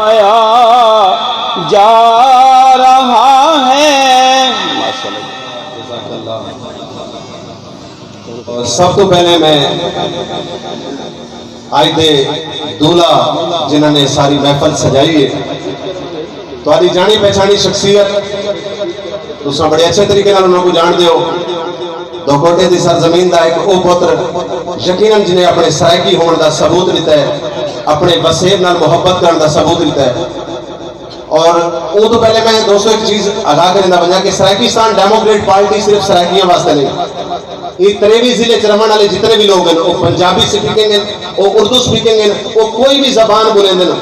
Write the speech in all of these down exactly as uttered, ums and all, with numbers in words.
آیا جا رہا ہے۔ سب تو پہلے میں آج دے دولا جنہاں نے ساری محفل سجائی ہے، تہاݙی جانی پہچانی شخصیت، تساں بڑے اچھے طریقے نال انہاں کو جان دیو۔ دوکوٹے دی سرزمین دا ایک او پتر، یقیناً جنہیں اپنے سرائیکی ہوݨ دا ثبوت ݙتا ہے، اپنے وسیب نال محبت کرݨ دا ثبوت ݙتا ہے۔ اور اوں توں پہلے میں دوستو ایک چیز آگاہ کریندا ونجاں کہ سرائیکستان ڈیموکریٹ پارٹی صرف سرائیکیاں واسطے نہیں، یہ تریوی ضلع چ رہݨ والے جتنے بھی لوگ ہیں، وہ پنجابی سپیکنگ ہیں، وہ اردو سپیکنگ ہیں، وہ کوئی بھی زبان بولیندے ہیں،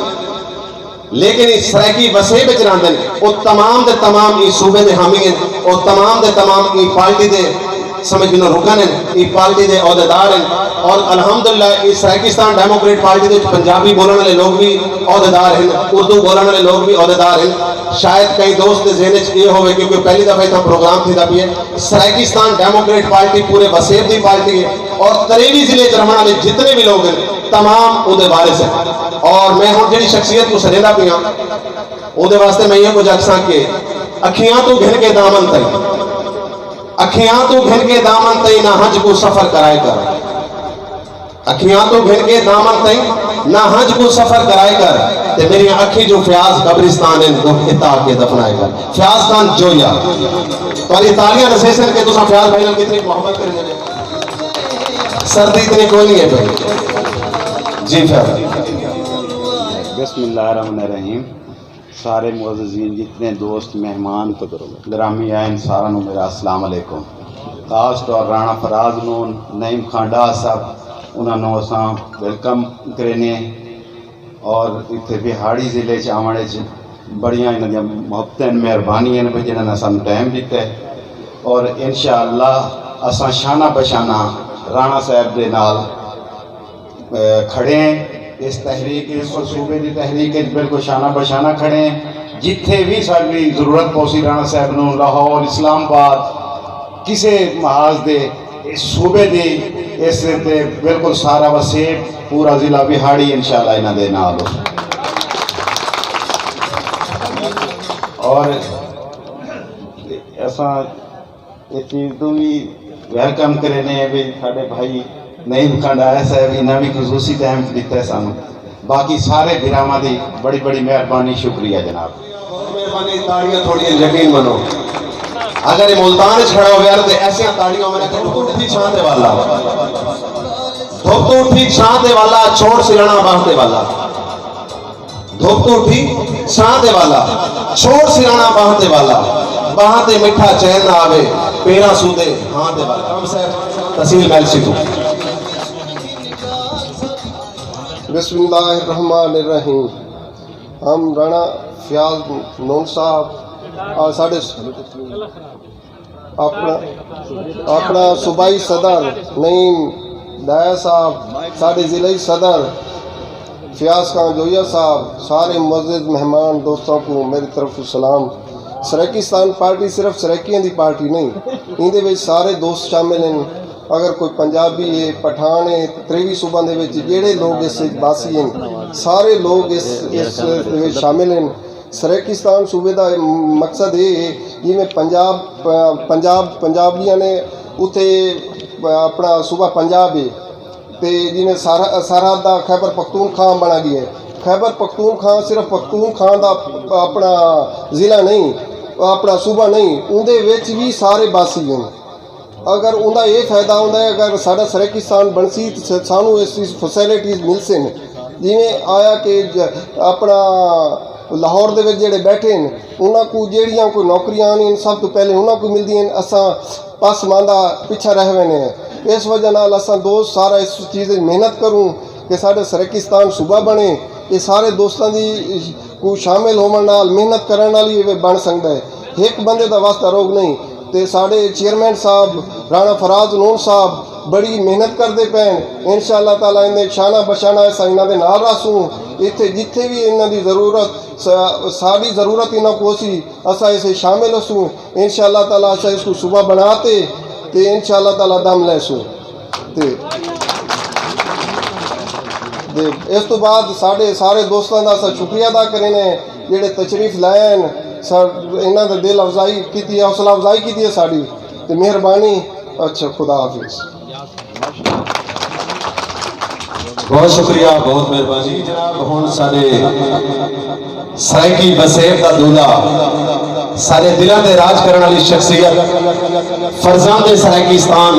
لیکن یہ سرائیکی وسیب وچ رہندے ہیں، وہ تمام دے تمام یہ صوبے دے حامی ہیں، وہ تمام دے تمام یہ پارٹی دے سمجھ گھنو رکن ہیں، یہ پارٹی دے عہدیدار ہیں۔ اور الحمدللہ یہ سرائیکستان ڈیموکریٹ پارٹی دے وچ پنجابی بولن والے لوگ بھی عہدیدار ہیں، اردو بولن والے لوگ بھی عہدیدار ہیں۔ شاید کئی دوست دے ذہن وچ یہ ہوئے، کیونکہ پہلی دفعہ اتنا پروگرام تھیندا پیا ہے، سرائیکستان ڈیموکریٹ پارٹی پورے وسیب دی پارٹی ہے اور تریوی ضلع چ رہݨ والے جتنے بھی لوگ ہیں، تمام اودے وارث ہیں۔ اور میں ہݨ جڑی شخصیت کو سݙیندا پیاں، اودے واسطے میں یہ کچھ آکھساں کہ اکھیاں تو گھن کے دامن تئیں، اکھیاں تو گھن کے دامن تئیں نہ ہنج کو سفر کرائے کر۔ اکھیاں تو گھن کے دامن تئیں نہ ہنج کو سفر کرائے کر، تے میری اکھیں جو فیاض قبرستان ہیں، دکھ اتا کے دفنائے کر۔ فیاض خان جویا، تہاݙی تالیاں ݙسیسن کہ تساں فیاض بھائی نال کتنی محبت کریندے۔ سردی اتنی کوئی نہیں ہے بھائی۔ جی فیاض۔ بسم اللہ الرحمن الرحیم۔ سارے معززین، جتنے دوست، مہمان گرامی آئن، سارا نو میرا السلام علیکم۔ خاص طور رانا فراز نو، نعیم خان ڈار صاحب، انہاں نو اساں ویلکم کرینے۔ اور اتھے بہاڑی ضلع چ آوݨ وچ بڑیاں انہاں دیاں محبتیں، مہربانی ہیں بھئی جنہاں نے سانوں ٹائم ݙتا ہے۔ اور انشاءاللہ اساں شانہ بشانہ رانا صاحب دے نال، اے، کھڑے ہیں۔ اس تحریک، اس صوبے دی تحریک وچ بالکل شانہ بشانہ کھڑے ہیں۔ جتھے بھی ساݙی ضرورت پوسی رانا صاحب نوں، لاہور، اسلام آباد، کسے محاذ دے، اس صوبے دی، اس تے بالکل سارا وسیب، پورا ضلع بہاڑی انشاءاللہ انہاں دے نال ہو۔ اور اساں اس چیز توں بھی ویلکم کرینے ہیں بھی ساݙے بھائی نعیم خان ڈار صاحب، انہاں بھی خصوصی ٹائم ݙتا ہے سانوں۔ باقی سارے بھراواں دی بڑی بڑی مہربانی، شکریہ جناب۔ بہت مہربانی، تاڑیاں تھوڑیاں یقین منو۔ اگر یہ ملتان وچ کھڑا ہویا تے ایسیاں تاڑیاں ہوئے تے دھپ توں اٹھی چھاں تے والا۔ دھپ توں اٹھی چھاں تے والا، چھوڑ سرانا باہ تے والا۔ دھپ توں اٹھی چھاں تے والا، چھوڑ سرانا باہ تے والا۔ باہ تے مٹھا چین نہ آوے، پیراں سودے ہاں تے والا۔ امام صاحب، تحصیل میلچی توں۔ بسم اللہ الرحمن الرحیم۔ ہم رانا فیاض نون صاحب اور ساڈے اپنا، اپنا صوبائی صدر نعیم ڈار صاحب، ساڈے ضلعی صدر فیاض خان جویا صاحب، سارے معزز مہمان دوستاں کو میری طرف سلام۔ سرائیکستان پارٹی صرف سرائیکیاں دی پارٹی نہیں، ایندے وچ سارے دوست شامل ہیں۔ اگر کوئی پنجابی ہے، پٹھان ہے، تریوی صوباں دے وچ جیڑھے لوگ اس وچ باسی ہیں، سارے لوگ اس، اس دے وچ شامل ہیں۔ سرائیکستان صوبے دا مقصد یہ ہے، جی میں پنجاب، پنجاب، پنجابیاں نے اتھے اپنا صوبہ پنجاب ہے، تے جی میں سر-، سرحد دا خیبر پختونخوا بنا گیا ہے۔ خیبر پختونخوا صرف پختونخوا دا اپنا ضلع نہیں، اپنا صوبہ نہیں، اون دے وچ بھی سارے باسی ہیں۔ اگر اوندا اے فائدہ ہوندا ہے، اگر ساڈا سرائیکستان بنسی تے سانوں اس چیز فیسلٹیز ملسن۔ جیویں آیا کہ ج-، اپنا لاہور دے وچ جڑے بیٹھے ہیں، انہاں کو جیڑیاں کوئی نوکریاں آنی ہیں، سب تو پہلے انہاں کو ملدی ہیں، اساں پس ماندہ پچھا رہ وینے ہیں۔ اس وجہ نال اساں دوست سارا اس چیز وچ محنت کروں کہ ساڈا سرائیکستان صوبہ بنے۔ یہ سارے دوستاں دی کو شامل ہوون نال، محنت کرن نال ہی ایویں بن سکدا ہے۔ ہک بندے دا واسطہ روگ نہیں۔ تے ساڈے چیئرمین صاحب رانا فراز نون صاحب بڑی محنت کردے پئے ہیں۔ انشاءاللہ تعالیٰ انہیں شانہ بشانہ اساں انہاں دے نال رہسوں۔ اتھے جتھے بھی انہاں دی ضرورت، سا-، ساڈی ضرورت انہاں کو سی، اساں اسے شامل ہسوں۔ انشاءاللہ تعالیٰ اساں اس کو صوبہ بنا تے، تے انشاءاللہ تعالیٰ دم لیسوں۔ تے تے اس توں بعد ساݙے سارے دوستاں دا اساں شکریہ ادا کریندے ہیں جیڑھے تشریف لائے ہن، سا انہاں دے دل افزائی کیتی ہے، حوصلہ افزائی کیتی ہے ساݙی۔ تے مہربانی۔ اچھا، خدا حافظ۔ بہت شکریہ، بہت مہربانی جناب۔ ہن ساڈے سرائیکی وسیب دا دولہا، ساڈے دلاں تے راج کرن والی شخصیت، فرزند سرائیکستان،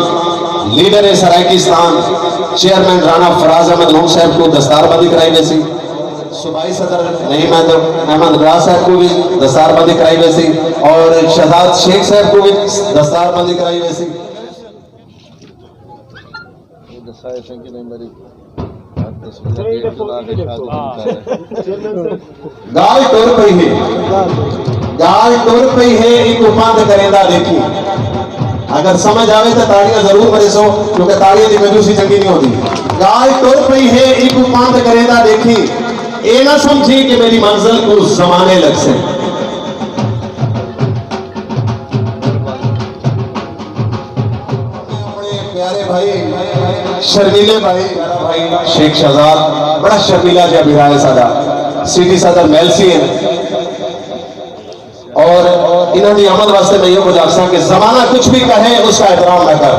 لیڈر سرائیکستان، چیئرمین رانا فراز احمد لون صاحب کو دستار بندی کرائی ویسی۔ صوبائی صدر نعیم احمد ڈار صاحب کو بھی دستار بندی کرائی ویسی اور شہزاد شیخ صاحب کو بھی دستار بندی کرائی ویسی۔ ڈسائے سنگی نے میری تصویر گال ٹر پئی ہے، گال ٹر پئی ہے، ایکوں پندھ کریندا ڈیکھی۔ اگر سمجھ آوے تاں تاڑیاں ضرور مریسو، کیونکہ تاڑیاں دی کنجوسی چنگی نہیں ہوندی۔ گال ٹر پئی ہے، ایکوں پندھ کریندا ڈیکھی، اے نہ سمجھی کہ میری منزل کوں زمانے لگسن۔ اپنے پیارے بھائی، شرمیلے بھائی، شیخ شہزاد، بڑا شرمیلا جہا بھرا ہے ساڈا، سٹی صدر میلسی ہے۔ اور انہاں دی آمد واسطے میں ایہو کجھ آکھساں کہ زمانہ کچھ بھی کہے اس کا احترام نہ کر۔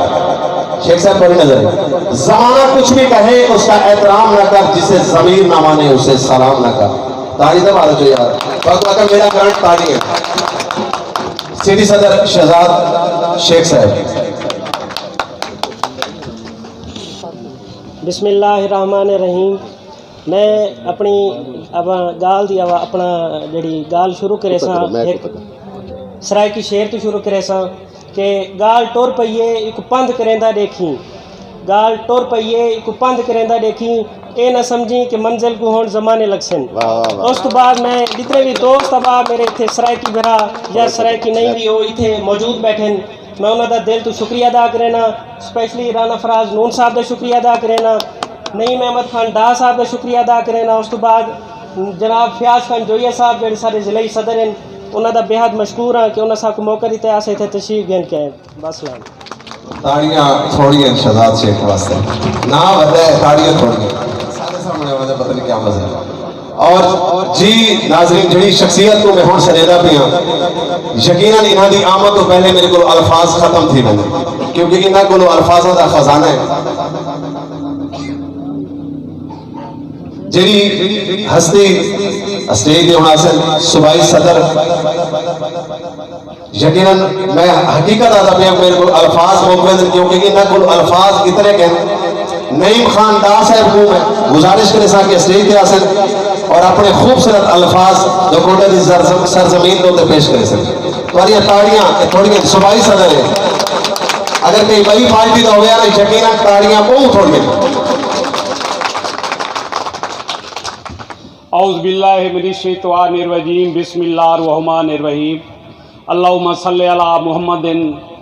شیخ صاحب تہاڈی نظر ہے۔ زمانہ کچھ بھی کہے اس کا احترام نہ کر، جسے ضمیر نہ مانے اسے سلام نہ کر۔ تاڑی تے مارو جو یار۔ بس آکھاں میرا گرانٹ تاڑی ہے۔ سٹی صدر شہزاد شیخ صاحب۔ بسم اللہ الرحمن الرحیم۔ میں اپݨی اواں ڳالھ دی اواں اپݨا جیڑھی ڳالھ شروع کریساں ہک سرائیکی شعر توں شروع کریساں کہ ڳالھ ٹر پئی اے ایکوں پندھ کریندا ݙیکھیں، ڳالھ ٹر پئی اے ایکوں پندھ کریندا ݙیکھیں، اے نہ سمجھیں کہ منزل کوں ہݨ زمانے لڳسن۔ اس توں بعد میں جتنے وی دوست احباب میرے اتھے سرائیکی بھرا یا سرائیکی نہیں وی او اتھے موجود ٻیٹھن، میں انہاں دا دل توں شکریہ ادا کرینا، سپیشلی رانا فراز نون صاحب دا شکریہ ادا کرینا، نعیم احمد خان ڈار صاحب دا شکریہ ادا کرینا۔ اس توں بعد جناب فیاض خان جوئیہ صاحب جیڑھے ساڈے ضلعی صدر ہن، انہاں دا بیحد مشکور ہاں کہ انہاں ساکوں موقع ݙتے اساں اتھے تشریف گھن کے آئے۔ وسلام۔ تاڑیاں تھوڑی ہن شہزاد شیخ واسطے۔ ناں وݙا ہے، تاڑیاں تھوڑی ہن۔ سارے سامنے والے پتہ نہیں کیا مزہ ہے۔ اور جی ناظرین، جڑی شخصیت کوں میں ہݨ سݙیندا پیاں، یقینا انہاں دی آمد توں پہلے میرے کول الفاظ ختم تھی ویندے، کیونکہ انہاں کول الفاظاں دا خزانہ ہے۔ جڑی ہستی اسٹیج تے ہݨ آسن، صوبائی صدر، یقینا میں حقیقت آہدا پیاں، میرے کول الفاظ مک ویندن، کیونکہ انہاں کول الفاظ اتنے کہ ہن۔ نعیم خان ڈار صاحب کوں میں گزارش کریساں کہ اسٹیج تے آسن اور اپنے خوبصورت الفاظ دوکوٹا دی زرزم-، سرزمین دے اتے پیش کریسن۔ تہاڈیاں تاڑیاں، اے تھوڑیاں صوبائی صدر ہے، اگر کہیں بئی پارٹی دا ہویا نا، یقینا تاڑیاں بہوں تھوڑیاں۔ اعوذ باللہ من الشیطان الرجیم، بسم اللہ الرحمن الرحیم، اللہم صلی علی محمد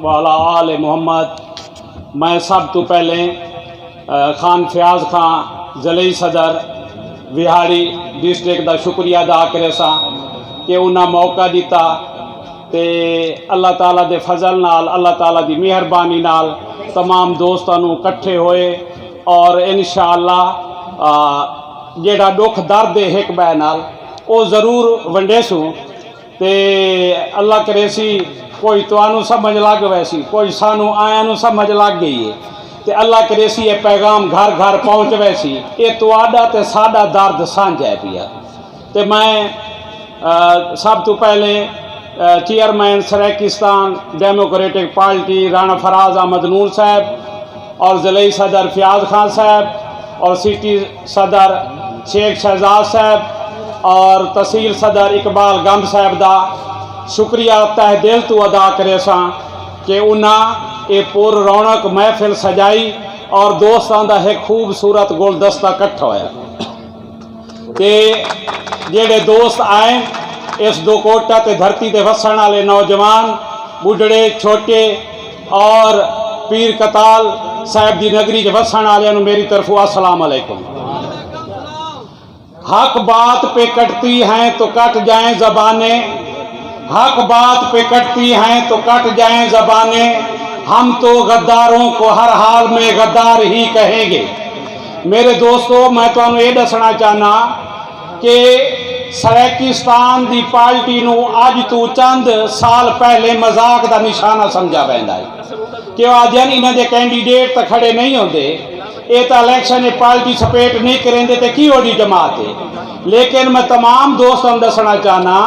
وعلی آل محمد۔ میں سب توں پہلے، آ، خان فیاض خان، ضلعی صدر وہاڑی ڈسٹرکٹ دا شکریہ ادا کریساں کہ انہاں موقع ݙتا تے اللہ تعالیٰ دے فضل نال، اللہ تعالیٰ دی مہربانی نال تمام دوستاں نوں کٹھے ہوئے اور انشاءاللہ، آ، جیڑھا ݙکھ درد ہے ہک ٻئے نال، او ضرور ونڈیسوں۔ تے اللہ کریسی کوئی تہانوں سمجھ لڳ ویسی، کوئی سانوں آیاں نوں سمجھ لڳ ڳئی ہے۔ تے اللہ کریسی اے پیغام گھر گھر پہنچ ویسی۔ اے تہاݙا تے ساݙا درد سانجھا ہے پیا۔ تے میں، آ، سب توں پہلے، آ، chairman Saraikistan democratic party Rana Faraz Ahmad Noon Sahib اور ضلعی صدر فیاض خان صاحب اور سٹی صدر شیخ شہزاد صاحب اور تحصیل صدر اقبال گمب صاحب دا شکریہ تہہ دل توں ادا کریساں کہ انہاں اے پر رونق محفل سجائی اور دوستاں دا ہک خوبصورت گلدستہ کٹھا ہویا۔ تے جیڑھے دوست آئے، اس دوکوٹا تے دھرتی تے وسݨ آلے نوجوان، ٻڈھڑے، چھوٹے اور پیر کتال صاحب دی نگری چ وسݨ آلیاں نوں میری طرفوں السلام علیکم۔ حق بات پہ کٹتی ہیں تو کٹ جائیں زبانیں، حق بات پہ کٹتی ہیں تو کٹ جائیں زبانیں، ہم تو غداروں کو ہر حال میں غدار ہی کہیں گے۔ میرے دوستو، میں تہانوں اے ݙسݨا چاہنا کہ سرائیکستان دی پارٹی نوں اڄ توں چند سال پہلے مذاق دا نشانہ سمجھا ویندا ہے کہ او آہدن انہاں دے کینڈیڈیٹ تاں کھڑے نہیں ہوندے، اے تاں الیکشن اچ پارٹیسپیٹ نہیں کریندے تے کیہو جی جماعت ہے۔ لیکن میں تمام دوستاں نوں ݙسݨا چاہنا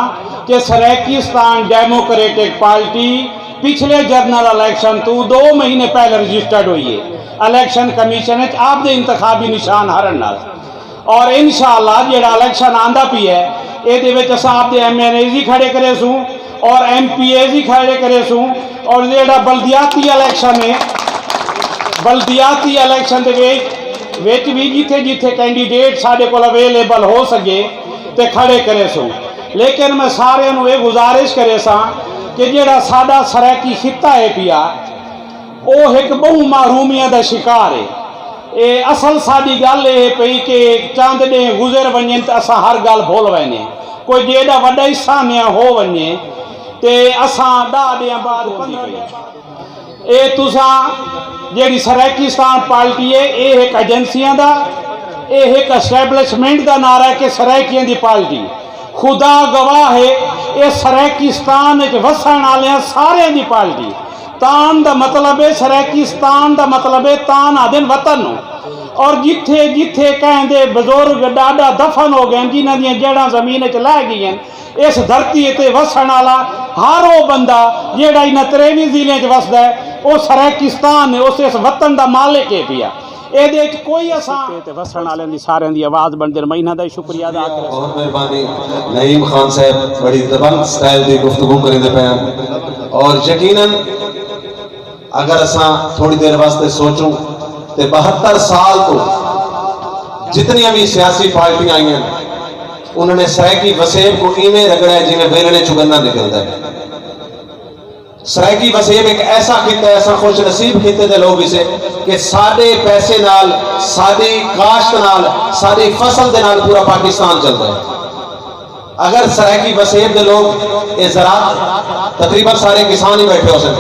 کہ سرائیکستان ڈیموکریٹک پارٹی پچھلے جنرل الیکشن توں ݙو مہینے پہلے رجسٹرڈ ہوئی ہے۔ الیکشن کمیشن اچ آپ دے انتخابی نشان ہرن نال، اور انشاءاللہ جیڑھا الیکشن آندا پیا ہے، اے دے وچ اساں آپ دے ایم این ایز ہی کھڑے کریسوں اور ایم پی ایز ہی کھڑے کریسوں، اور جیڑھا بلدیاتی الیکشن ہے، بلدیاتی الیکشن دے وچ وچ وی جتھے جتھے کینڈیڈیٹ ساݙے کول اویلیبل ہو سڳے تے کھڑے کریسوں۔ لیکن میں ساریاں نوں اے گزارش کریساں کہ جیڑھا ساݙا سرائیکی خطہ ہے پیا، او ہک ٻہوں محرومیاں دا شکار ہے۔ اے اصل ساݙی ڳالھ اے پئی کہ چند ݙینہہ گزر ونڄن تے اساں ہر ڳالھ بھل ویندے ہیں۔ کوئی جیݙا وݙا حصہ نیا ہو ونڄے تے اساں ݙاہ ݙینہہ بعد پندرہ ݙینہہ۔ اے تساں جیڑھی سرائیکستان پارٹی ہے، اے ہک ایجنسیاں دا، اے ہک اسٹیبلشمنٹ دا نعرہ ہے کہ سرائیکیاں دی پارٹی۔ خدا گواہ ہے، اے سرائیکستان اچ وسݨ آلیاں ساریاں دی پارٹی۔ تان دا مطلب ہے، سرائیکستان دا مطلب ہے، تان آہدن وطن نوں۔ اور جتھے جتھے کہیں دے بزرگ ݙاݙا دفن ہو ڳئے ہن، جنہاں دیاں جڑاں زمین اچ لہہ ڳئین، اس دھرتی اتے وسݨ آلا ہر او بندہ جیڑھا انہاں تریویں ضلعیں اچ وسدا ہے، او سرائیکستان ہے، اس، اس وطن دا مالک ہے پیا۔ ایندے اچ کوئی اساں تے وسݨ آلیاں دی ساریاں دی آواز بݨدے، میں انہاں دا ہی شکریہ ادا کرساں۔ بہت مہربانی نعیم خان صاحب، بڑی دبنگ سٹائل دی گفتگو کریندے پئے ہن، اور یقیناً اگر اساں تھوڑی دیر واسطے سوچوں تے بہتر سال توں جتنیاں وی سیاسی پارٹیاں آئیاں، انہاں نے سرائیکی وسیب کوں ایویں رگڑا ہے جیویں ویلݨے چوں گنہ نکلدا ہے۔ سرائیکی وسیب ہک ایسا خطہ ہے، اساں خوش نصیب خطے دے لوگ ہسے کہ ساݙے پیسے نال، ساݙی کاشت نال، ساݙی فصل دے نال پورا پاکستان چلدا ہے۔ اگر سرائیکی وسیب دے لوگ، اے زراعت، تقریباً سارے کسان ہی بیٹھے ہوسن،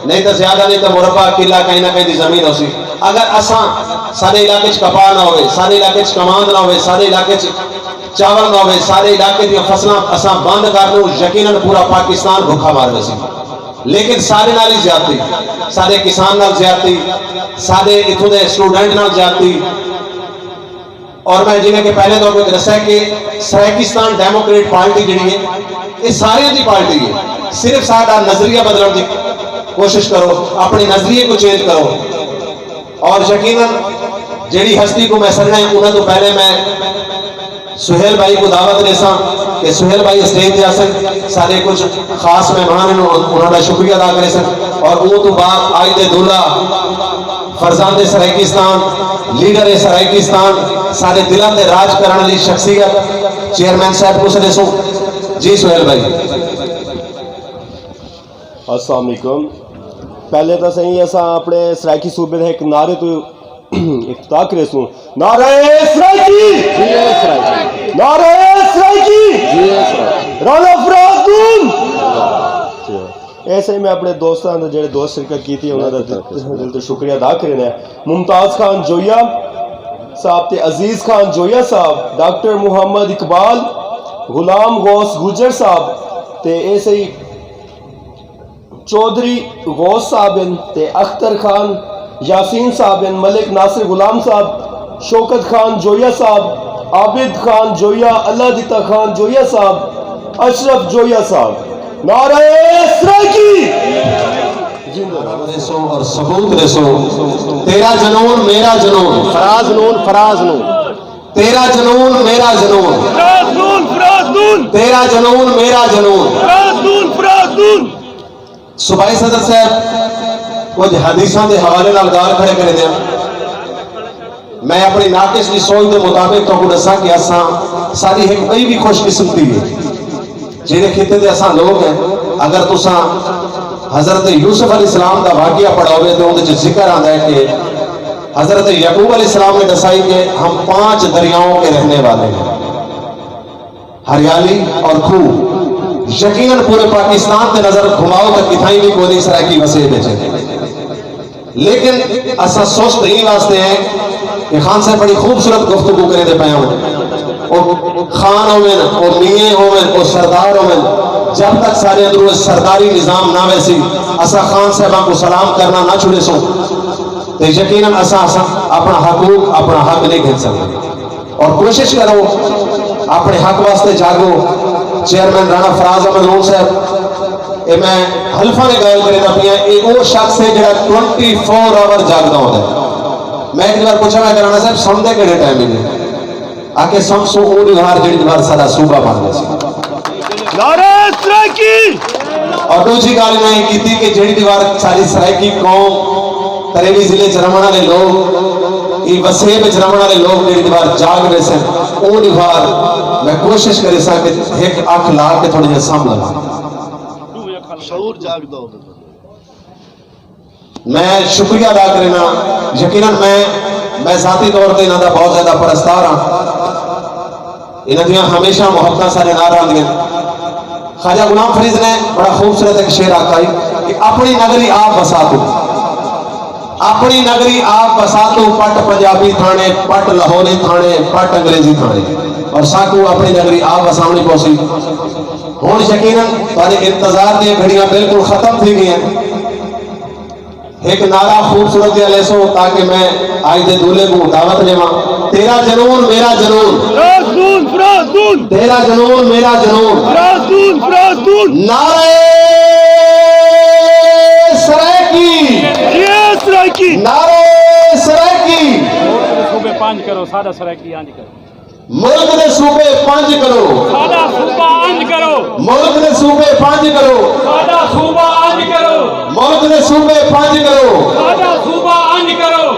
نہیں تاں زیادہ نہیں تاں مربع کلہ کہیں نہ کہیں دی زمین ہوسی۔ اگر اساں، ساݙے علاقے اچ کپاہ نہ ہووے، ساݙے علاقے اچ کماند نہ ہووے، ساݙے علاقے اچ چاول نہ ہووے، ساݙے علاقے دیاں فصلاں اساں بند کر ݙیوں، یقیناً پورا پاکستان بھکھا مر ویسی۔ لیکن ساݙے نال ہی زیادتی، ساݙے کسان نال زیادتی، ساݙے اتھوں دے اسٹوڈنٹ نال زیادتی، اور میں جیویں کہ پہلے تہاکوں ݙسیا کہ سرائیکستان ڈیموکریٹ پارٹی جیڑھی ہے، اے ساریاں دی پارٹی ہے۔ صرف ساݙا نظریہ بدلݨ دی کوشش کرو، اپݨے نظریے کوں چینج کرو۔ اور یقیناً جیڑھی ہستی کوں میں سݙݨا ہے، انہاں توں پہلے میں سہیل بھائی کوں دعوت ݙیساں کہ سہیل بھائی اسٹیج تے آسن، ساݙے کجھ خاص مہمان ہن، انہاں دا شکریہ ادا کریسن، اور اوں توں بعد اڄ دے دولہا، فرزند سرائیکستان، لیڈر سرائیکستان، ساݙے دلاں تے راج کرݨ والی شخصیت چیئرمین صاحب کوں سݙیسوں۔ جی سہیل بھائی۔ السلام علیکم۔ پہلے تاں سئیں اساں اپݨے سرائیکی صوبے دے ہک نعرے توں افتتاح کریسوں۔ نعرہ سرائیکی! جی سرائیکی! نعرہ سرائیکی! جی سرائیکی! رانا فراز گل! ایسے ہی میں اپݨے دوستاں دے جڑے دوست شرکت کیتی، انہاں دا دل، دل توں شکریہ ادا کرݨا ہے۔ ممتاز خان جویا صاحب تے عزیز خان جویا صاحب، ڈاکٹر محمد اقبال، غلام غوث گجر صاحب تے ایسے ہی چوہدری غوث صاحب ہن تے اختر خان یاسین صاحب ہن، ملک ناصر غلام صاحب، شوکت خان جویا صاحب، عابد خان جویا، اللہ دتا خان جویا صاحب، اشرف جویا صاحب۔ نعرہ سرائیکی! زندہ باد۔ ݙیسو اور ثبوت ݙیسو۔ تیرا جنون میرا جنون۔ فراز نون، فراز نون۔ تیرا جنون میرا جنون۔ فراز نون، فراز نون۔ تیرا جنون میرا جنون۔ فراز نون، فراز نون۔ صوبائی صدر صاحب، کجھ حدیثاں دے حوالے نال ڳالھ کھڑے کریندے ہن۔ میں اپݨی ناقص دی سوچ دے مطابق تہاکوں ݙساں کہ اساں، ساݙی ہک ٻئی وی خوش قسمتی ہے۔ جیڑھے خطے دے اساں لوگ ہیں، اگر تساں حضرت یوسف علیہ السلام دا واقعہ پڑھاؤگے تو اُس وچ ذکر آندا ہے کہ حضرت یعقوب علیہ السلام نے ݙسائی کہ ہم پانچ دریاؤں کے رہنے والے ہیں۔ ہریالی اور کھوہ، یقیناً پورے پاکستان تے نظر گھماؤ تے کتھائیں وی کونی سرائیکی وسیب وچ۔ لیکن اساں سست ایں واسطے ہیں کہ خان صاحب بڑی خوبصورت گفتگو کریندے پئے ہن۔ او خان ہوون، او میئیں ہوون، او سردار ہوون، جب تک ساݙے اندروں اے سرداری نظام نہ ویسی، اساں خان صاحباں کوں سلام کرݨا نہ چھوڑیسوں، تے یقیناً اساں، اساں اپݨا حقوق، اپݨا حق نہیں گھن سڳدے۔ اور کوشش کرو، اپݨے حق واسطے جاڳو۔ چیئرمین رانا فراز احمد نون صاحب، اے میں حلفاں دی ڳالھ کریندا پیاں، اے او شخص ہے جڑا ٹوئنٹی فور آور جاڳدا ہوندا ہے۔ میں ہک وار پچھا، میں کرانا صاحب، سمدے کیڑھے ٹائم ہی نہیں؟ آکھے سمسوں اوں ݙیہاڑ جیڑھی ݙیہاڑ ساݙا صوبہ بݨ ویسی۔ نعرہ سرائیکی۔ اور ݙوجھی ڳالھ میں اے کیتی کہ جیڑھی ݙیہاڑ ساݙی سرائیکی قوم، تریوی ضلع اچ رہوݨ والے لوگ، ایں وسیب اچ رہوݨ والے لوگ جیڑھی ݙیہاڑ جاڳ ویسن، اوں ݙیہاڑ میں کوشش کریساں کہ ہک اکھ لا کے تھوڑی جیہی سم لواں۔ شعور جاڳدا ہووے۔ میں شکریہ ادا کرینا۔ یقیناً میں، میں ذاتی طور تے انہاں دا بہت زیادہ پرستار ہاں۔ انہاں دیاں ہمیشہ محبتاں ساݙے نال رہندیاں۔ خواجہ غلام فرید نے بڑا خوبصورت ہک شعر آکھا ہے کہ اپݨی نگری آپ وسا توں، اپݨی نگری آپ وسا توں، پٹ پنجابی تھاݨے، پٹ لاہوری تھاݨے، پٹ انگریزی تھاݨے، اور ساکوں اپݨی نگری آپ وساوݨی پوسی۔ ہݨ یقیناً تہاݙے انتظار دیاں گھڑیاں بالکل ختم تھی ڳئیاں۔ ہک نعرہ خوبصورت جیہا لیسو تاکہ میں اڄ دے دولہے کوں دعوت ݙیواں۔ تیرا جنون میرا جنون۔ فراز نون، فراز نون۔ تیرا جنون میرا جنون۔ فراز نون، فراز نون۔ نعرہ سرائیکی۔ جی سرائیکی۔ نعرہ سرائیکی۔ صوبے پنج کرو، ساݙا سرائیکی انج کرو۔ ملک دے صوبے پنج کرو۔ ساݙا صوبہ انج کرو۔ ملک دے صوبے پنج کرو۔ ساݙا صوبہ انج کرو۔ ملک دے صوبے پنج کرو۔ ساݙا صوبہ انج کرو۔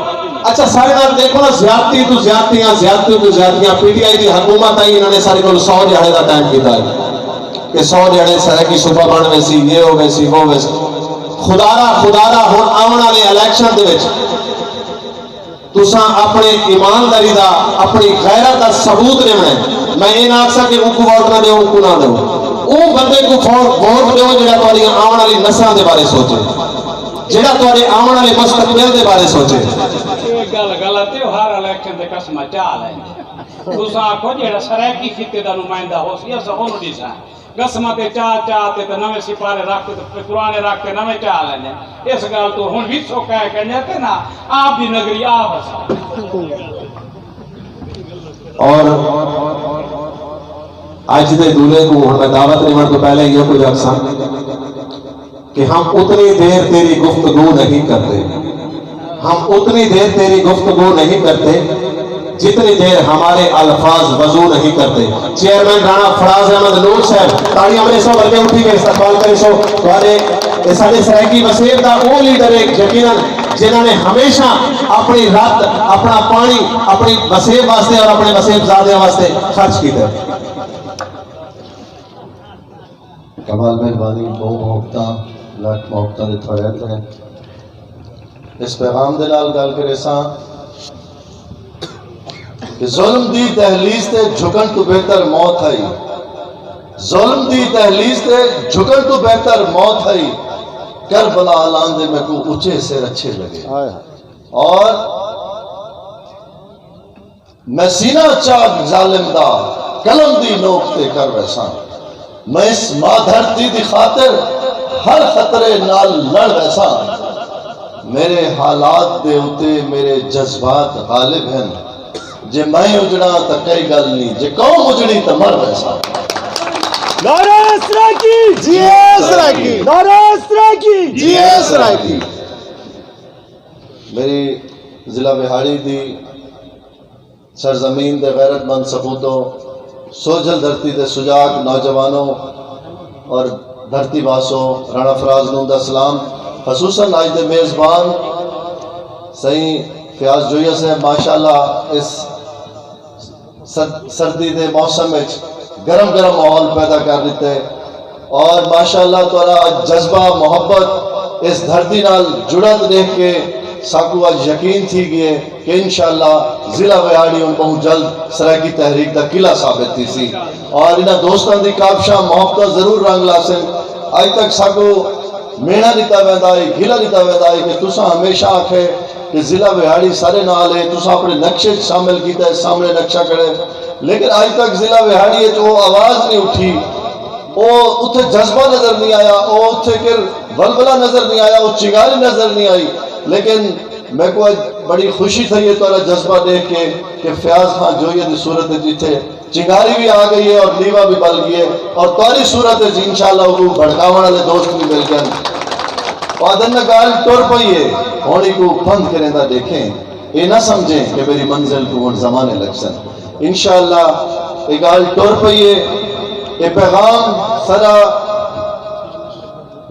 اچھا، ساݙے نال ݙیکھو نا، زیادتی توں زیادتیاں، زیادتی توں زیادتیاں۔ پی ٹی آئی دی حکومت آئی، انہاں نے ساݙے کول سو ݙیہاڑے دا ٹائم کیتا ہے کہ سو ݙیہاڑے سرائیکی صوبہ بݨ ویسی، یہ ہو ویسی، وہ ویسی۔ خدا را، خدا را، ہݨ آوݨ والے الیکشن دے وچ تساں اپݨے ایمانداری دا، اپݨی غیرت دا ثبوت ݙیوݨا ہے۔ میں اے نہ آکھساں کہ اونکوں ووٹ نہ ݙیو، اونکوں نہ ݙیو۔ اوں بندے کوں فو-، ووٹ ݙیو جیڑھا تہاݙیاں آوݨ والی نسلاں دے بارے سوچے، جیڑھا تہاݙے آوݨ والے مستقبل دے بارے سوچے۔ اے ڳالھ غلط ہے، ہر الیکشن تے قسماں چا لیندے۔ تساں آکھو جیڑھا سرائیکی خطے دا نمائندہ ہوسی، اساں اونوں ݙیساں۔ قسماں تے چا چا تے، تے نویں سپارے رکھ تے، تے پرانے رکھ تے نویں چا لیندے۔ اس ڳالھ توں ہݨ وی سوکھا ہے، کہندے تے نا، آپ دی نگری آپ وسا۔ اور اڄ دے دولہے کوں ہݨ میں دعوت ݙیوݨ توں پہلے ایہو کجھ آکھساں کہ ہم اتنی دیر تیری گفتگو نہیں کرتے۔ ہم اتنی دیر تیری گفتگو نہیں کرتے، جتنی دیر ہمارے الفاظ وضو نہیں کرتے۔ چیئرمین رانا فراز احمد نون صاحب، تاڑیاں مریسو، بلکہ اٹھی کے استقبال کریسو۔ تہاݙے، اے ساݙے سرائیکی وسیب دا او لیڈر ہے، یقیناً جنہاں نے ہمیشہ اپݨی رت، اپݨا پاݨی، اپݨی وسیب واسطے اور اپݨے وسیب زادیاں واسطے خرچ کیتا۔ کمال مہربانی، ٻہوں محبتاں، لکھ محبتاں دے تھوڑے ہتھ ہیں۔ اس پیغام دے نال ڳالھ کریساں کہ ظلم دی دہلیز تے جھکݨ توں بہتر موت ہئی۔ ظلم دی دہلیز تے جھکݨ توں بہتر موت ہئی۔ کربلا آلاندے میکوں اچے سر اچھے لڳے۔ ہائے ہائے۔ اور میں سینہ چاک ظالم دا قلم دی نوک تے کر ویساں۔ میں اس ماں دھرتی دی خاطر ہر خطرے نال لڑ ویساں۔ میرے حالات دے اتے میرے جذبات غالب ہن۔ جے میں اجڑاں تاں کئی ڳالھ نی، جے قوم اجڑی تاں مر ویساں۔ نعرہ سرائیکی! جیے سرائیکی! نعرہ سرائیکی! جیے سرائیکی! میری ضلع وہاڑی دی سرزمین دے غیرت مند سپوتو، سوجھل دھرتی دے سجاگ نوجوانوں اور دھرتی واسو، رانا فراز نون دا سلام۔ خصوصاً اڄ دے میزبان سئیں فیاض جوئیہ صاحب، ماشاءاللہ اس سر-، سردی دے موسم وچ گرم گرم ماحول پیدا کر ݙتے۔ اور ماشاءاللہ تہاݙا اڄ جذبہ، محبت، اس دھرتی نال جڑت ݙیکھ کے ساکوں اڄ یقین تھی ڳئے کہ انشاءاللہ ضلع وہاڑی ہݨ ٻہوں جلد سرائیکی تحریک دا قلعہ ثابت تھیسی۔ اور انہاں دوستاں دی کاوشاں، محبتاں ضرور رنگ لاسن۔ اڄ تک ساکوں میݨا ݙتا ویندا ہے، گلہ ݙتا ویندا ہے کہ تساں ہمیشہ آکھے کہ ضلع وہاڑی سارے نال ہے، تساں اپنے نقشے چ شامل کیتا ہے، سامنے نقشہ کھڑے، لیکن اج تک ضلع وہاڑی وچ او آواز نہیں اٹھی، او اتھے جذبہ نظر نہیں آیا، او اتھے کر ولولہ نظر نہیں آیا، او چنگاری نظر نہیں آئی۔ لیکن میکوں اج بڑی خوشی تھئی ہے تہاڈا جذبہ دیکھ کے کہ فیاض خان جوئیہ دی صورت وچ اتھے چنگاری بھی آ گئی ہے اور لیوا بھی بل گئی ہے، اور تہاڈی صورت وچ انشاءاللہ اوکوں بھڑکاوݨ والے دوست بھی مل گئے۔ او آدھن نہ ڳالھ ٹر پئی ہے، ہݨ ایکوں پھند کریندا ݙیکھیں، اے نہ سمجھیں کہ میری منزل کوں ہݨ زمانے لڳسن۔ انشاءاللہ اے ڳالھ ٹر پئی ہے۔ اے پیغام سارا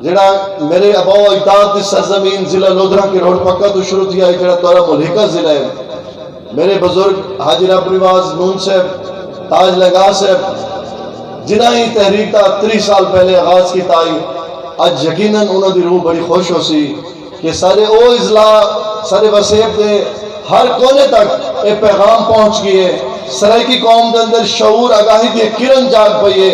جڑا میرے آباء و اجداد دی سرزمین ضلع لودھراں کروڑ پکا توں شروع تھیا ہے، جڑا تہاڈا ملحقہ ضلع ہے، میرے بزرگ حاجی رب نواز نون صاحب، تاج لنگاہ صاحب، جنہاں ایں تحریک دا تریہہ سال پہلے آغاز کیتا ہئی، اج یقیناً انہاں دی روح بڑی خوش ہوسی کہ سارے او اضلاع، سارے وسیب دے ہر کونے تک اے پیغام پہنچ ڳئے۔ سرائیکی قوم دے اندر شعور آگاہی دی ہک کرن جاڳ پئی ہے۔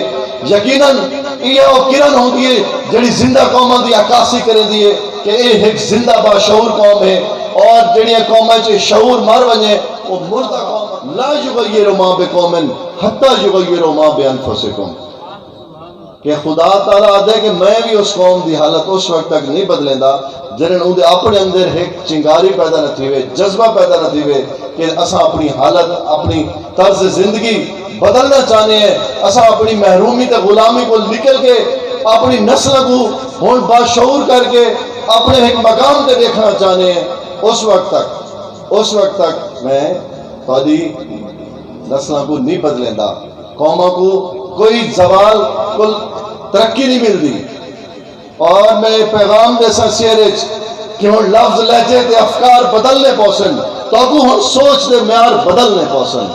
یقیناً ایہا او کرن ہوندی ہے جڑی زندہ قوماں دی عکاسی کریندی ہے کہ اے ہک زندہ باشعور قوم ہے، اور جڑیاں قوماں اچ اے شعور مر ونڄے او مردہ قوم۔ لا یغیر ما بقوم حتی یغیروا ما بانفسہم۔ کہ خدا تعالیٰ آہدے کہ میں وی اس قوم دی حالت اس وقت تک نہیں بدلیندا جݙݨ اوندے اپݨے اندر ہک چنگاری پیدا نہ تھیوے، جذبہ پیدا نہ تھیوے کہ اساں اپݨی حالت، اپݨی طرز زندگی بدلݨا چاہندے ہیں، اساں اپݨی محرومی تے غلامی کوں نکل کے اپݨی نسلاں کوں ہݨ باشعور کر کے اپݨے ہک مقام تے ݙیکھݨا چاہندے ہیں۔ اس وقت تک، اس وقت تک میں تہاݙی نسلاں کوں نہیں بدلیندا۔ قوماں کوں کوئی زوال، کل ترقی نہیں ملدی۔ اور میں پیغام ݙیساں سیرے اچ کہ ہݨ لفظ، لہجے تے افکار بدلنے پوسن، تہاکوں ہݨ سوچ دے معیار بدلنے پوسن۔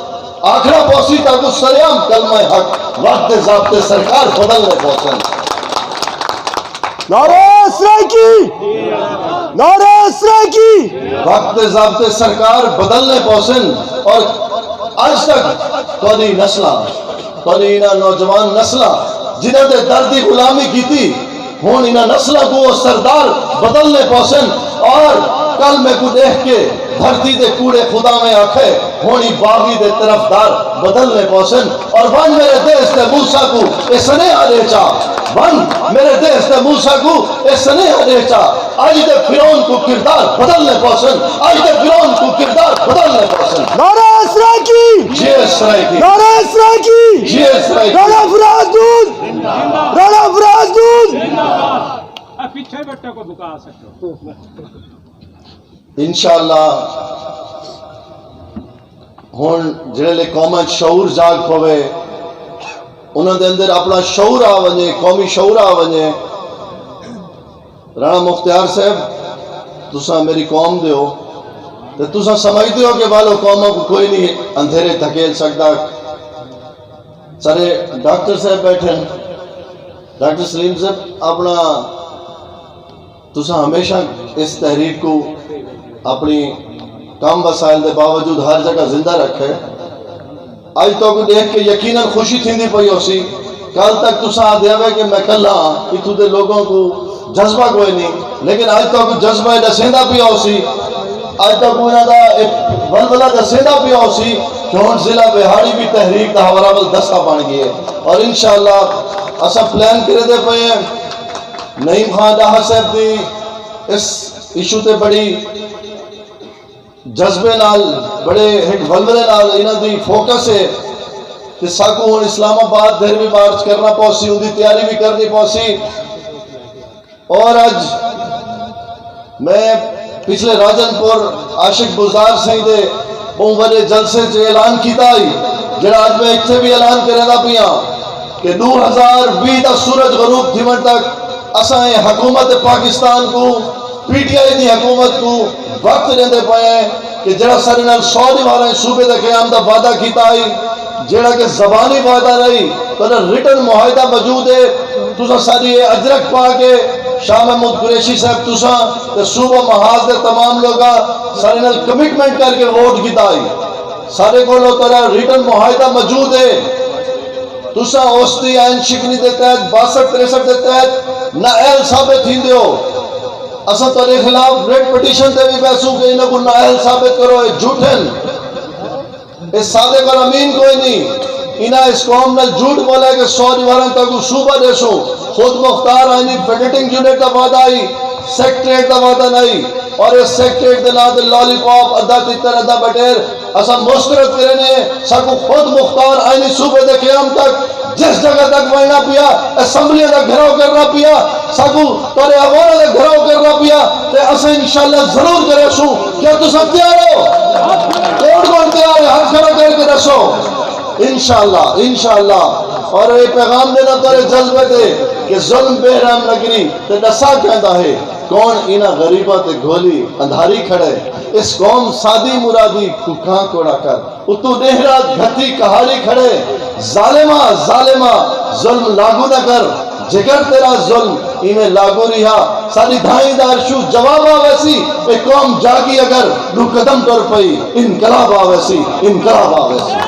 آکھݨا پوسی تہاکوں سرعام کلمہ حق، وقت دے ضابطے سرکار بدلنے پوسن۔ نعرہ سرائیکی! نعرہ سرائیکی! وقت دے ضابطے سرکار بدلنے پوسن، اور اج تک تہاݙی نسلاں، تہاݙی انہاں نوجوان نسلاں جنہاں دے در دی غلامی کیتی، ہݨ انہاں نسلاں کوں او سردار بدلنے پوسن۔ اور کل میکوں ݙیکھ کے دھرتی دے کوڑے خداویں آکھے، ہݨ ای باغی دے طرفدار بدلنے پوسن۔ اور ونڄ میرے دیس دے موسیٰ کوں اے سنیہا ݙے چا، ونڄ میرے دیس دے موسیٰ کوں اے سنیہا ݙے چا، اڄ دے فرعون کوں کردار بدلنے پوسن، اڄ دے فرعون کوں کردار بدلنے پوسن۔ نعرہ سرائیکی! جی سرائیکی! نعرہ سرائیکی! جی سرائیکی! رانا فراز دود! رانا فراز دود! اے پچھے بٹے کو بکا سکو۔ انشاءاللہ ہݨ جڑے لے قوماں اچ شعور جاڳ پوے، انہاں دے اندر اپݨا شعور آ ونڄے، قومی شعور آ ونڄے۔ رانا مختیار صاحب، تساں میری قوم دے ہو تے تساں سمجھدے ہو کہ والو قوماں کوں کوئی نہیں اندھیرے دھکیل سڳدا۔ سارے ڈاکٹر صاحب ٻیٹھن، ڈاکٹر سلیم صاحب، اپݨا تساں ہمیشہ اس تحریک کوں اپݨی کم وسائل دے باوجود ہر جگہ زندہ رکھے۔ اڄ تہاکوں ݙیکھ کے یقیناً خوشی تھیندی پئی ہوسی۔ کل تک تساں آہدے ہوے کہ میں کلھا ہاں، اتھوں دے لوگاں کوں جذبہ کوئی نہیں، لیکن اڄ تہاکوں جذبہ اے ݙسیندا پیا ہوسی، اڄ تہاکوں انہاں دا اے ولولہ ݙسیندا پیا ہوسی کہ ہݨ ضلع وہاڑی وی تحریک دا ہمراول دستہ بݨ ڳئے۔ اور انشاءاللہ اساں پلان کریندے پئے ہیں نعیم خان ݙاہا صاحب دی اس ایشو تے بڑی جذبے نال، بڑے ہک ولولے نال انہاں دی فوکس ہے کہ ساکوں ہݨ اسلام آباد دھر وی مارچ کرݨا پوسی، اوندی تیاری وی کرݨی پوسی۔ اور اڄ میں پچھلے راجن پور عاشق بزدار سئیں دے ٻہوں وݙے جلسے اچ اعلان کیتا ہئی، جیڑھا اڄ میں اتھے وی اعلان کریندا پیاں کہ ݙو ہزار ویہہ دا سورج غروب تھیوݨ تک اساں اے حکومت پاکستان کوں، پی ٹی آئی دی حکومت کوں وقت ݙیندے پئے ہیں کہ جیڑھا ساݙے نال سو دیواراں صوبے دے قیام دا وعدہ کیتا ہئی، جیڑھا کہ زبانی وعدہ نہیں، تہاݙا ریٹن معاہدہ موجود ہے۔ تساں ساݙی اے اجرک پا کے، شاہ محمود قریشی صاحب، تساں تے صوبہ محاذ دے تمام لوکاں ساݙے نال کمٹمنٹ کر کے ووٹ کیتا ہئی۔ ساݙے کولوں تہاݙا ریٹن معاہدہ موجود ہے۔ تساں اوسطی آئین شکنی دے تحت، باسٹھ تریسٹھ دے تحت نااہل ثابت تھیندے ہو۔ اساں تہاݙے خلاف ریٹ پٹیشن تے وی ویسوں کہ انہاں کوں نااہل ثابت کرو، اے جھوٹن، اے صادق اور امین کوئی نہیں۔ انہاں اس قوم نال جھوٹ بولا ہے کہ سو دیواراں تہاکوں صوبہ ݙیسوں۔ خود مختار آئینی بجٹنگ یونٹ دا وعدہ ہئی، سیکرٹریٹ دا وعدہ نہ ہئی۔ اور اس سیکرٹریٹ دے ناں تے لالی پاپ، ادھا تتر ادھا بٹیر، اساں مسترد کرینے ہیں۔ ساکوں خود مختار آئینی صوبے دے قیام تک جس جگہ تک ونڄݨا پیا، اسمبلیاں دا گھراؤ کرنا پیا، ساکوں تہاݙے ایواناں دا گھراؤ کرنا پیا، تے اساں انشاءاللہ ضرور کریسوں۔ کیا تساں تیار ہو؟ کون کون تیار ہے؟ ہتھ کھڑا کر کے ݙسو۔ انشاءاللہ، انشاءاللہ۔ اور اے پیغام ݙینا تہاݙے جذبے تے کہ ظلم بے رحم نگری تے ݙسا کیندا ہے، کون انہاں غریباں تے گھولی اندھاری کھڑے۔ اس قوم سادی مرادی کوں کھاں کوڑا کر۔ اتوں ݙیہہ رات گھتی کہاڑی کھڑے، ظالما، ظالما، ظلم لاگو نہ کر، جگر تیرا ظلم ایویں لاگو ریہا، ساݙی دھائیں دا ارشو جواب آویسی، اے قوم جاگی اگر ݙو قدم ٹر پئی، انقلاب آویسی، انقلاب آویسی۔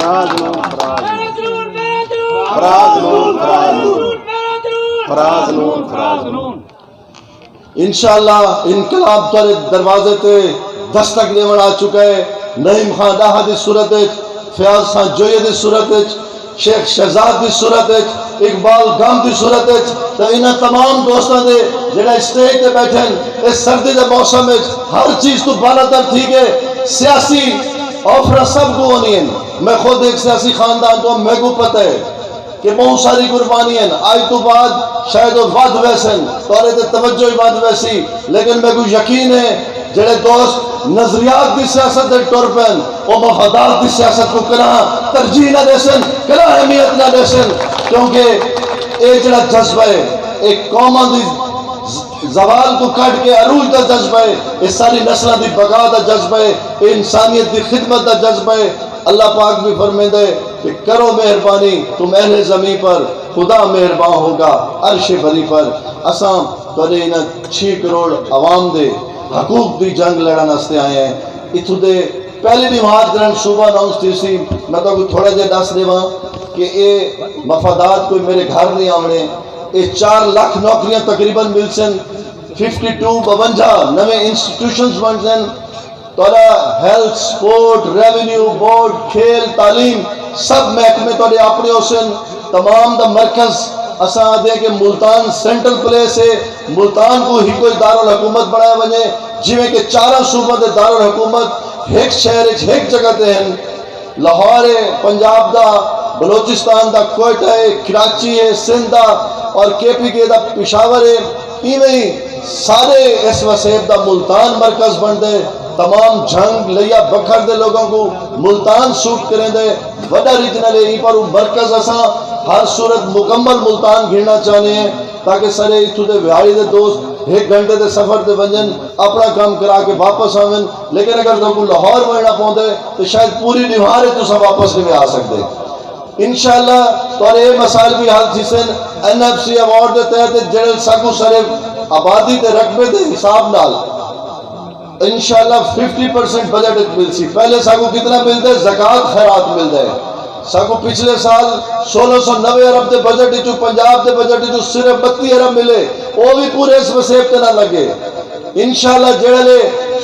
فراز نور، فراز نور۔ فراز نور، فراز نور۔ فراز نور، فراز نور۔ انشاءاللہ انقلاب تہاݙے دروازے تے دستک ݙیوݨ آ چکا ہے۔ نعیم خان ݙاہا دی صورت وچ، فیاض خان جویہ دی صورت وچ، شیخ شہزاد دی صورت وچ، اقبال گم دی صورت وچ، تے انہاں تمام دوستاں دے جڑے اسٹیج تے ٻیٹھن، اس سردی دے موسم وچ ہر چیز توں بالاتر تھی ڳئے۔ سیاسی آفراں سب کوں ہونی ہن۔ میں خود ایک سیاسی خاندان توں، میکوں پتہ ہے کہ بہت ساری قربانی ہیں۔ اج تو بعد شاید وہ ودھ ویسن، تہاݙے تے توجہ ہی ودھ ویسی، لیکن میکوں یقین ہے جڑے دوست نظریات دی سیاست دے ٹر پین، وہ مفادات دی سیاست کو کراں ترجیح نہ دیسن، کراں اہمیت نہ دیسن، کیونکہ اے جڑا جذبہ ہے، اے قوماں دی زوال کو کٹ کے عروج دا جذبہ ہے، اے ساری نسلاں دی بقا دا جذبہ ہے، اے انسانیت دی خدمت دا جذبہ ہے۔ اللہ پاک بھی فرمیندا ہے کہ کرو مہربانی تم اہل زمین پر، خدا مہربان ہوگا عرش بری پر۔ اساں تہاݙے انہاں چھ کروڑ عوام دے حقوق دی جنگ لڑن واسطے آئے ہیں۔ اتھوں دے پہلی ݙینہوار جݙݨ صوبہ اناؤنس تھیسی، میں تہاکوں تھوڑا جہا ݙس ݙیواں کہ اے مفادات کوئی میرے گھر نہیں آوݨے۔ اے چار لکھ نوکریاں تقریباً ملسن، ففٹی ٹو، ٻاونجاہ نویں انسٹیٹیوشنز بݨسن، تہاݙا ہیلتھ، سپورٹ، ریونیو، بورڈ، کھیل، تعلیم، سب محکمے تہاݙے اپݨے ہوسن۔ تمام دا مرکز اساں آہدے کہ ملتان سینٹرل پلیس ہے، ملتان کوں ہکو ہی دارالحکومت بݨایا ونڄے، جیویں کہ چاراں صوباں دے دارالحکومت ہک شہر وچ ہک جگہ تے ہن۔ لاہور ہے پنجاب دا، بلوچستان دا کوئٹہ ہے، کراچی ہے سندھ دا، اور کے پی کے دا پشاور ہے۔ ایویں ہی سارے اس وسیب دا ملتان مرکز بݨدے۔ تمام جھنگ لیا بکھر دے لوگاں کوں ملتان سوٹ کریندے۔ وݙا ریجنل ہے، ایں پاروں مرکز اساں ہر صورت مکمل ملتان گھنݨا چاہندے ہیں، تاکہ سارے اتھوں دے وہاڑی دے دوست ہک گھنٹے دے سفر تے ونڄن، اپݨا کم کرا کے واپس آون۔ لیکن اگر تہاکوں لاہور ونڄݨا پوندے تے شاید پوری ݙینہوار وچ تساں واپس نویں آ سڳدے۔ انشاءاللہ تہاݙے اے مسائل وی حل تھیسن۔ این ایف سی ایوارڈ دے تحت جڑے ساکوں سارے آبادی تے رقبے دے حساب نال انشاءاللہ ففٹی پرسینٹ بجٹ وچ ملسی۔ پہلے ساکوں کتنا ملدا ہے؟ زکوٰۃ خیرات ملدا ہے۔ ساکوں پچھلے سال سولہ سو نوے ارب دے بجٹ وچوں، پنجاب دے بجٹ وچوں صرف بتی ارب ملے، او وی پورے اس وسیب تے نہ لڳے۔ انشاءاللہ جیڑھے لے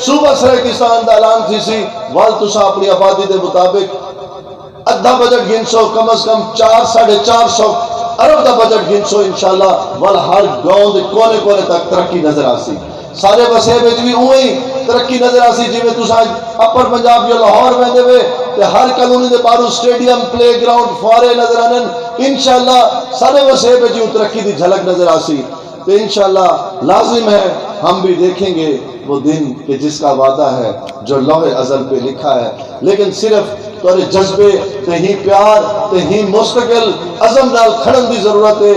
صوبہ سرائیکستان دا اعلان تھیسی، ول تساں اپݨی آبادی دے مطابق ادھا بجٹ گھنسو، کم از کم چار، ساڑھے چار سو ارب دا بجٹ گھنسو انشاءاللہ، ول ہر گاؤں دے کونے کونے تک ترقی نظر آسی۔ سارے وسیب وچ وی اونویں ترقی نظر آسی، جیویں تساں اج اپر پنجاب یا لاہور ویندے وے تے ہر کالونی دے باہروں سٹیڈیم، پلے گراؤنڈ، فوارے نظر آندن۔ انشاءاللہ سارے وسیب وچ اوں ترقی دی جھلک نظر آسی۔ تے انشاءاللہ لازم ہے ہم بھی دیکھیں گے وہ دن کہ جس کا وعدہ ہے جو لوح ازل پہ لکھا ہے۔ لیکن صرف تہاݙے جذبے تے ہی پیار تے ہی مستقل عزم نال کھڑن دی ضرورت ہے۔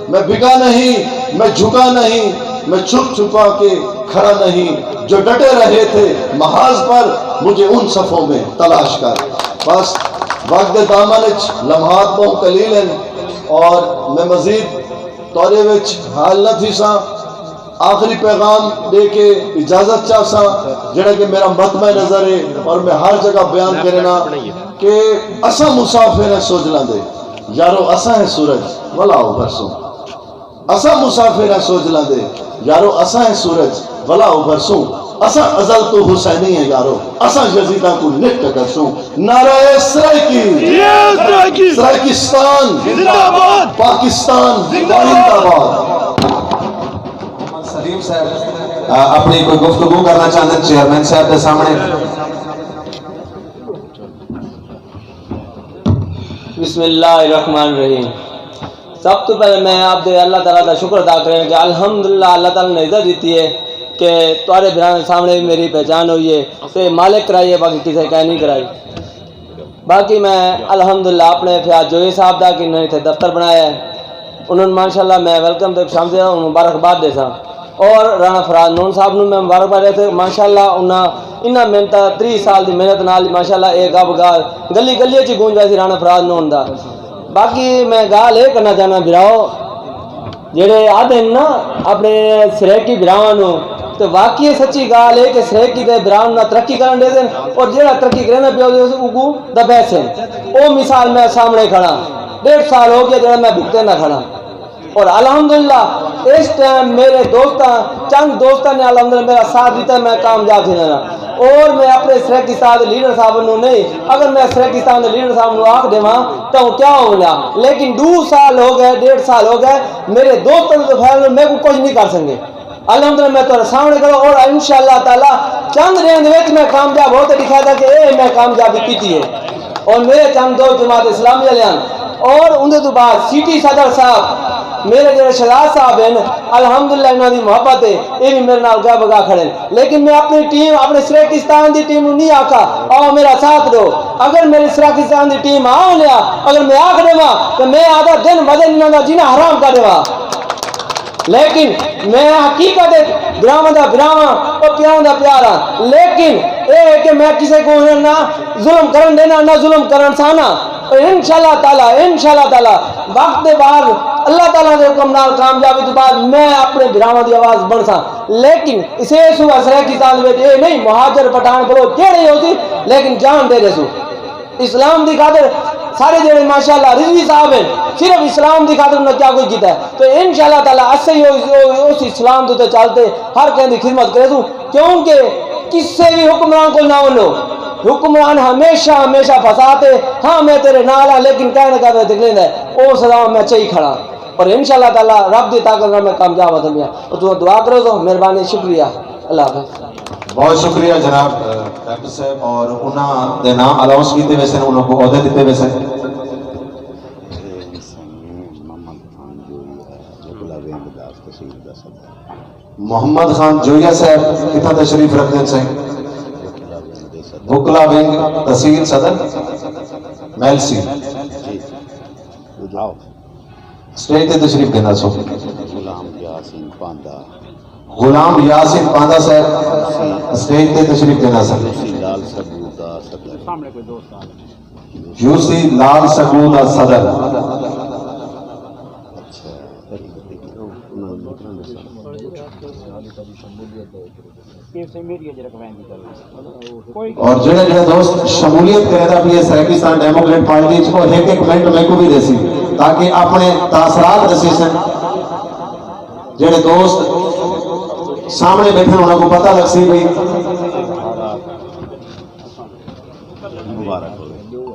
میں بکا نہیں، میں جھکا نہیں، میں چھپ چھپا کے کھڑا نہیں۔ جو ڈٹے رہے تھے محاذ پر، مجھے ان صفوں میں تلاش کر۔ بس وقت دے دامن اچ لمحات بہت قلیل ہیں اور میں مزید تہاݙے وچ حال نہ تھیساں۔ آخری پیغام ݙے کے اجازت چاہساں، جڑا کہ میرا مطمع نظر ہے اور میں ہر جگہ بیان کرنا کہ اساں مسافر ہیں سوجلاں دے، یارو اساں ہیں سورج، ولا ابھرسوں۔ اساں مسافر ہیں سوجلاں دے، یارو اساں ہیں سورج، ولا ابھرسوں۔ اساں ازل توں حسینی ہیں یارو، اساں یزیداں کوں نٹ ٹکرسوں۔ نعرہ سرائیکی، سرائیکستان زندہ باد، پاکستان زندہ باد۔ سلیم صاحب، آ، اپݨی کوئی گفتگو کرݨا چاہندے چیئرمین صاحب دے سامݨے؟ بسم اللہ الرحمن الرحیم۔ سب توں پہلے میں آپ دے اللہ تعالیٰ دا شکر ادا کریں کہ الحمدللہ اللہ تعالیٰ نے عزت ݙتی ہے کہ تہاݙے بھراواں دے سامݨے وی میری پہچان ہوئی ہے تے مالک کرائی ہے، باقی کسے کائے نہیں کرائی۔ باقی میں الحمدللہ اپݨے فیاض جوئی صاحب دا کہ انہاں نے اتھے دفتر بݨایا ہے، انہاں نوں ماشاءاللہ میں ویلکم تے خوش آمدید، انہاں نوں مبارکباد ݙیساں۔ اور رانا فراز نون صاحب نوں میں مبارکباد ݙیساں، ماشاءاللہ انہاں انہاں محنتاں تریہہ سال دی محنت نال ماشاءاللہ اے گب گال گلی گلی اچ گونج ویسی رانا فراز نون دا۔ باقی میں گال اے کرݨا چاہنداں بھراؤ، جیڑھے آہدن نا اپݨے سرائیکی بھراواں نوں، تے واقعی سچی گال اے کہ سرائیکی دے بھراواں نوں نہ ترقی کرݨ ݙیندن، اور جیڑھا ترقی کریندا پیا ہوندے اوکوں دبیسن۔ او مثال میں سامݨے کھڑا، ݙیڈھ سال ہو ڳیا جیڑھا میں بھگتیندا کھڑا۔ اور الحمدللہ اس ٹائم میرے دوستاں، چند دوستاں نے الحمدللہ میرا ساتھ ݙتا، میں کامیاب تھیندا ہاں۔ اور میں اپݨے سرائیکستان دے لیڈر صاحب نوں نہیں، اگر میں سرائیکستان دے لیڈر صاحب نوں آکھ ݙیواں تاں او کیا ہو ونڄا، لیکن ݙو سال ہو ڳئے، ݙیڈھ سال ہو ڳئے، میرے دوستاں دے طوفان میکوں کجھ نہیں کر سڳے۔ الحمدللہ میں تہاݙے سامݨے کھڑا اور انشاءاللہ تعالیٰ چند ݙینھ دے وچ میں کامیاب ہو تے ݙکھا ݙینداں کہ اے میں کامیابی کیتی ہے۔ اور میرے چند دوست جماعت اسلامی والے ہن اور اوندے توں بعد سٹی صدر صاحب، میرے جیڑھے شہزاد صاحب ہن، الحمدللہ انہاں دی محبت ہے، اے وی میرے نال گا بگا کھڑے ہن۔ لیکن میں اپݨی ٹیم، اپݨے سرائیکستان دی ٹیم نوں نہیں آکھا، آؤ میرا ساتھ ݙیو۔ اگر میری سرائیکستان دی ٹیم آ ونڄے، اگر میں آکھ ݙیواں تے میں آدھا دن ودن انہاں دا جینا حرام کر ݙیواں۔ لیکن میں حقیقت اچ بھراواں دا بھرا ہاں، او پیاراں دا پیار ہاں۔ لیکن اے ہے کہ میں کسے کوں نہ ظلم کرݨ ݙینا، نہ ظلم کرݨ سہنا۔ اور انشاءاللہ تعالیٰ، انشاءاللہ تعالیٰ وقت دے بعد اللہ تعالیٰ دے حکم نال کامیابی توں بعد میں اپݨے بھراواں دی آواز بݨساں۔ لیکن اسے صوبہ سرائیکستان وچ اے نہیں، مہاجر پٹھان بلوچ جیڑھے ہی ہوسی، لیکن جان ݙے ݙیسوں۔ اسلام دی خاطر سارے جیڑھے ماشاءاللہ رضوی صاحب ہن، صرف اسلام دی خاطر انہاں کیا کچھ کیتا ہے۔ تو انشاءاللہ تعالیٰ اسے ہی او-، او-، اس اسلام دے تے چل تے ہر کہیں دی خدمت کریسوں، کیونکہ کسے وی حکمران کول نہ ونڄو، حکمران ہمیشہ، ہمیشہ فساد ہے۔ ہاں میں تیرے نال ہاں، لیکن کہیں نہ کہیں تکلیف ہے، او سزا میں چئی کھڑا۔ اور انشاءاللہ تعالیٰ رب دی طاقت نال میں کامیاب ہو سڳیاں۔ اور تساں دعا کرو تو مہربانی، شکریہ، اللہ حافظ۔ بہت شکریہ جناب، اہ، ڈاکٹر صاحب، اور انہاں دے نام اناؤنس کیتے ویسن، انہاں کوں عہدے ݙتے ویسن۔ اے سئیں محمد خان جوئی ہے، بگلا ونگ دا تحصیل دا صدر۔ محمد خان جوئی صاحب کتھاں تشریف رکھدن سئیں؟ بگلا ونگ تحصیل صدر میلسی۔ جی۔ آؤ۔ سٹیج تے تشریف گھن آسو۔ غلام یاسین پاندا۔ غلام یاسین پاندا صاحب سٹیج تے تشریف گھن آسن۔ یوسی لال سگو دا صدر۔ یوسی لال سگو دا صدر۔ اچھا۔ اور جڑے جڑے دوست شمولیت کریندا پئے سرائیکستان ڈیموکریٹ پارٹی اچ، او ہک ہک منٹ میکوں وی ݙیسی تاکہ اپݨے تاثرات ݙسیسن۔ جڑے دوست سامݨے ٻیٹھن انہاں کوں پتہ لڳسی بھئی۔ مبارک ہووے۔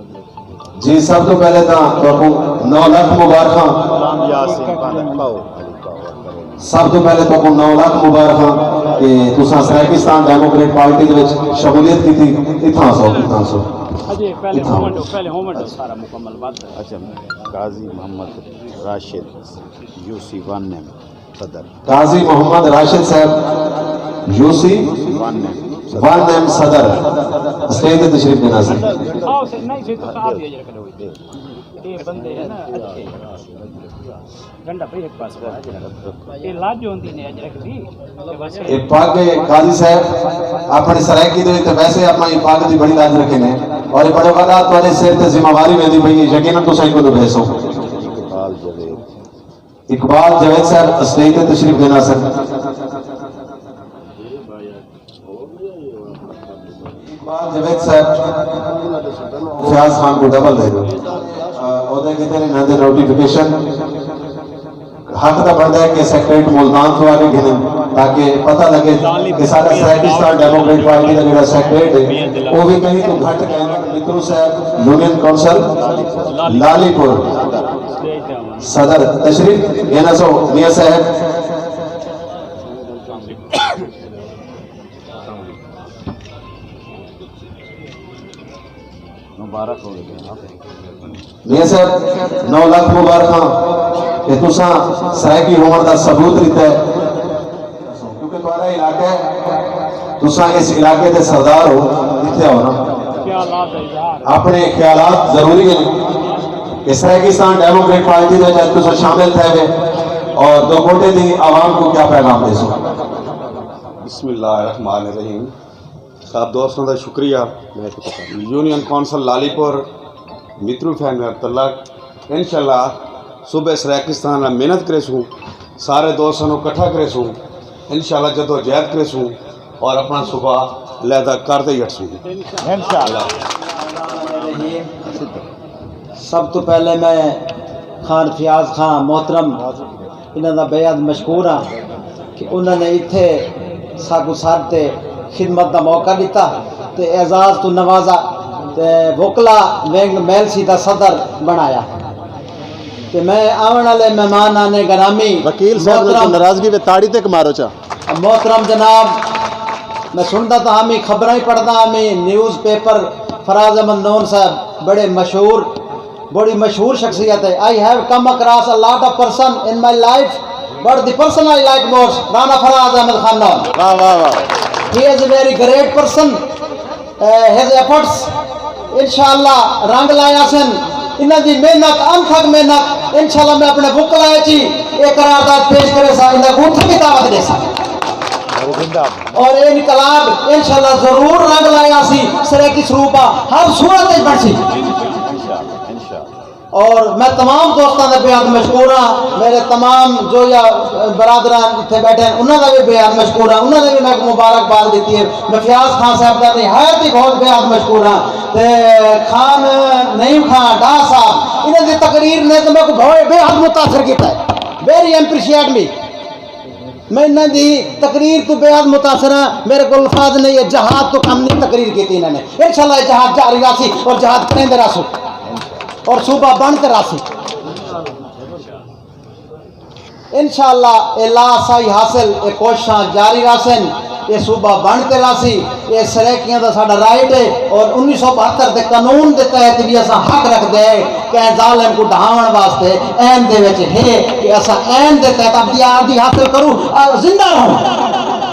جی، سب توں پہلے تاں تہاکوں نو لکھ مبارکاں۔ غلام یاسین پاندا، پاؤ، علی پاؤ، کرو۔ سب توں پہلے تہاکوں نو لکھ مبارکاں کہ تساں سرائیکستان ڈیموکریٹ پارٹی دے وچ شمولیت کیتی۔ اتھاں سو، اتھاں سو۔ اجے پہلے اتھاں۔ ہووݨ ݙیو، پہلے ہووݨ ݙیو سارا مکمل بات۔ اچھا، قاضی محمد راشد، یو سی ون ایم۔ صدر۔ قاضی محمد راشد صاحب، یو سی ون ایم صدر، اسٹیج تے تشریف گھن آسن۔ آؤ سر، نہیں سر، تو آپ ہی اجرک لو۔ یہ بندے ہیں نا اچھے۔ ڈنڈا پہ ایک پاس کر۔ یہ لاج ہوندی نے اجرک دی۔ یہ پگ قاضی صاحب اپݨے سرائیکی دے تے ویسے اپݨی پگ دی بڑی لاج رکھے نے اور یہ بڑے وقت تہاݙے سر تے ذمہ واری ویندی پئی ہے، یقیناً تساں ایکوں نبھیسو۔ اقبال جاوید۔ اقبال جاوید صاحب اسٹیج تے تشریف گھن آسن۔ اقبال جاوید صاحب فیاض خان کوں ڈبل ݙے ݙیو۔ آ، اوندے کیتے نے ناں دے نوٹیفکیشن۔ حق دا بݨدا ہے کہ سیکریٹریٹ ملتان توں آ کے گھنن۔ تاکہ پتہ لگے کہ سارا سرائیکستان ڈیموکریٹ پارٹی دا جڑا سیکریٹ ہے، وہ بھی کہیں تو گھٹ کہیں۔ مترو صاحب، یونین کونسل لالی پور، صدر، تشریف گھن آسو۔ میاں صاحب، مبارک ہو گئے۔ میاں صاحب، نو لکھ مبارکاں کہ تساں سرائیکی ہووݨ دا ثبوت ݙتا ہے، کیونکہ تہاݙا علاقہ ہے، تساں اس علاقے دے سردار ہو، اتھے آؤ نا۔ اپنے خیالات ضروری ہیں کہ سرائیکستان ڈیموکریٹ پارٹی دے وچ تساں شامل تھے وے اور دوکوٹے دی عوام کو کیا پیغام دے سو؟ بسم اللہ الرحمن الرحیم۔ سب دوستاں دا شکریہ۔ یونین کونسل لالی پور، مترو فین میں عبداللہ، انشاءاللہ صوبہ سرائیکستان نا محنت کریسوں، سارے دوستاں نو کٹھا کریسوں، انشاءاللہ جدوجہد کریسوں اور اپنا صوبہ علیحدہ کر تے ہی ہٹسوں۔ انشاءاللہ۔ سب تو پہلے میں خان فیاض خان محترم انہاں دا بے حد مشکور ہاں کہ انہاں نے اتھے ساکوں سݙ تے خدمت دا موقع ݙتا تے اعزاز توں نوازا تے وکلا ونگ میلسی دا صدر بݨایا۔ تے میں آوݨ والے مہمانان گرامی وکیل صاحب، محترم ناراضگی وے تاڑی تے مارو چا۔ محترم جناب، میں سݨدا تاں ہامی، خبراں ہی پڑھدا ہامی، نیوز پیپر، فراز احمد نون صاحب بڑے مشہور، بڑی مشہور شخصیت ہے۔ I have come across a lot of person in my life, but the person I like most, Rana Faraz Ahmad Khan نون۔ واہ، واہ، واہ۔ He is a very great person. His efforts انشاءاللہ رنگ لائے آسن۔ انہاں دی محنت، انتھک محنت، انشاءاللہ میں اپنے وکلا اچ ہی اے قرارداد پیش کریساں، انہاں کوں اتھے وی دعوت ݙیساں۔ اور اے انقلاب انشاءاللہ ضرور رنگ لائے آسی، سرائیکی صوبہ ہر صورت وچ بݨسی۔ اور میں تمام دوستاں دا بے حد مشکور ہاں، میرے تمام جو یا برادران اتھے بیٹھے ہیں، انہاں دا بھی بے حد مشکور ہاں، انہاں نے بھی میں مبارکباد دیتی ہے۔ میں فیاض خان صاحب دا نہایت ہی بہت بے حد مشکور ہاں۔ تے خان نعیم خان ڈار صاحب، انہاں دی تقریر نے تو میں کو بہت بے حد متاثر کیتا ہے۔ Very appreciate me. میں انہاں دی تقریر تو بے حد متاثر ہاں، میرے کو الفاظ نہیں ہے، جہاد تو کم نہیں تقریر کی تھی انہوں نے۔ انشاءاللہ یہ جہاد جاری راسی اور جہاد کریندے راسو اور صوبہ بن تے راسی۔ انشاءاللہ اے لا سائی حاصل، اے کوششاں جاری راسن، اے صوبہ بن تے راسی۔ اے سرائیکیاں دا ساڈا رائٹ ہے اور انیس سو بہتر دے قانون دے تحت بھی اساں حق رکھدے ہیں کہ اے ظالم کو ڈھاون واسطے عین دے وچ ہے کہ اساں عین دے تحت اپنی آزادی حاصل کروں، آ، زندہ رہوں۔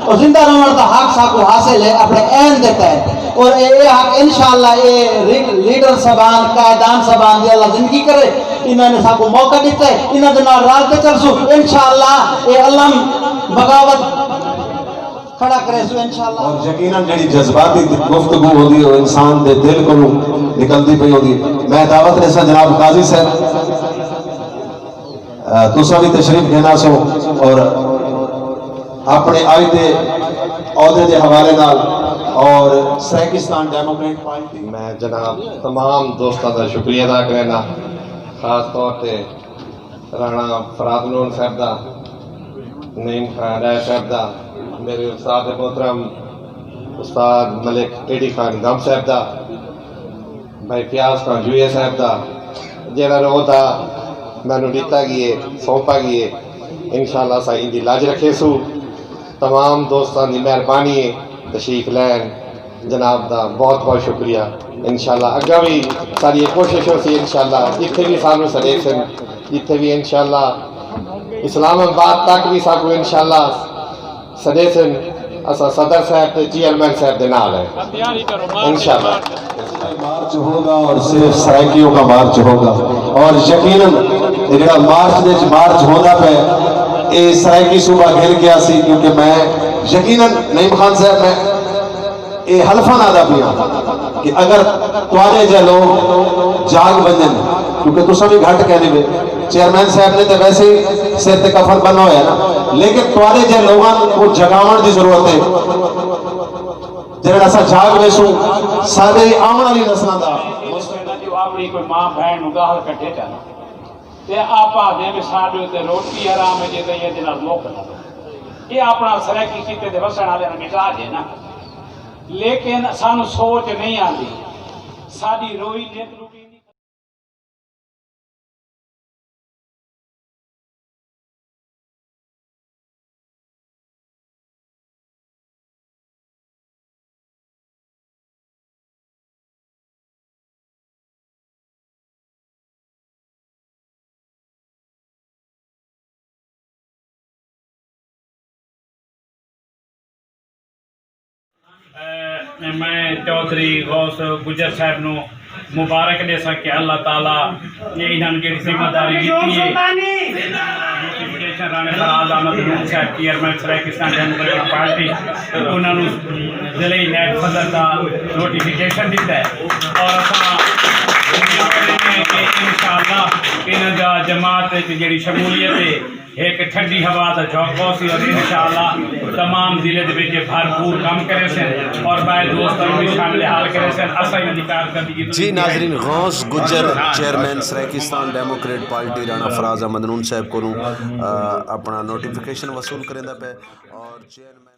اور زندہ رہن دا حق ساکو حاصل ہے اپنے عین دے تحت۔ اور اے، اے حق انشاءاللہ اے ری-، لیڈر صاحبان، قائدان صاحبان دی اللہ زندگی کرے۔ انہاں نے ساکوں موقع ݙتا ہے، انہاں دے نال رل تے چلسوں۔ انشاءاللہ اے علم بغاوت کھڑا کریسوں انشاءاللہ۔ اور یقیناً جڑی جذباتی گفتگو ہوندی ہے، وہ انسان دے دل کولوں نکلدی پئی ہوندی ہے۔ میں دعوت ݙیساں جناب قاضی صاحب، اے، تساں بھی تشریف گھن آسو اور اپنے اڄ دے عہدے دے حوالے نال اور سرائیکستان ڈیموکریٹ پارٹی۔ میں جناب تمام دوستاں دا شکریہ ادا کرینا، خاص طور تے رانا فراد نون صاحب دا، نعیم خان ڈار صاحب دا، میرے استاد محترم استاد ملک ٹیڈی خان گم صاحب دا، بھائی فیاض خان جوئیہ صاحب دا، جیڑھا عہدہ مینوں ݙتا ڳیے، سونپا ڳیے، انشاءاللہ اساں ایندی لاج رکھیسوں۔ تمام دوستاں دی مہربانی ہے، تشریف لین۔ جناب دا بہت بہت شکریہ۔ انشاءاللہ اڳاں وی ساݙی اے کوشش ہوسی، انشاءاللہ جتھے وی سانوں سݙیسن، جتھے وی انشاءاللہ اسلام آباد تک وی ساکوں انشاءاللہ سݙیسن، اساں صدر صاحب تے چیئرمین صاحب دے نال ہیں۔ انشاءاللہ۔ مارچ ہوگا اور صرف سرائیکیوں کا مارچ ہوگا، اور یقیناً اے جڑا مارچ دے وچ مارچ ہوندا پئے، اے سرائیکی صوبہ گھن کے آسی، کیونکہ میں یقیناً نعیم خان صاحب، میں اے حلفاں آہدا پیاں کہ اگر تہاݙے جیہے لوگ جاگ ونڄن، کیونکہ تساں وی گھٹ کہندے پئے، چیئرمین صاحب نے تے ویسے ہی سر تے کفن بننا ہویا نا، لیکن تہاݙے جیہے لوگاں کوں جگاوݨ دی ضرورت ہے۔ جݙݨ اساں جاگ ویسوں، ساݙے آوݨ والی نسلاں دا جو اپݨی کوئی ماں بھیݨ نوں ڳالھ کڈھے چا تے آپ آہدے میں ساݙے اتے روٹی حرام ہے، جے تئیں ایندے نال مک نہ ونڄے۔ اے اپݨا سرائیکی خطے دے وسݨ آلیاں دا مزاج ہے نا، لیکن سانوں سوچ نہیں آندی، ساݙی روئی نت لٹیندی۔ میں چوہدری غوث گجر صاحب نوں مبارک ݙیساں کہ اللہ تعالیٰ نے انہاں نوں جیڑھی ذمہ داری ݙتی ہے، نوٹیفکیشن رانا فراز احمد نون صاحب، چیئرمین سرائیکستان ڈیموکریٹک پارٹی، انہاں نوں ضلعی نائب صدر دا نوٹیفکیشن ݙتا ہے اور اساں امید کریندے ہیں کہ انشاءاللہ انہاں دا جماعت وچ جیڑھی شمولیت ہے، ہک ٹھڈی ہوا دا جھونکا ہوسی اور انشاءاللہ تمام ضلع دے وچ بھرپور کم کریسن اور ٻئے دوستاں نوں وی شامل حال کریسن۔ اساں انہاں دی کارکردگی توں جی ناظرین، Ghaus Gujjar chairman Saraikistan democrat party Rana Faraz Ahmad Noon Sahib کولوں، آ، اپݨا نوٹیفکیشن وصول کریندا پئے اور چیئرمین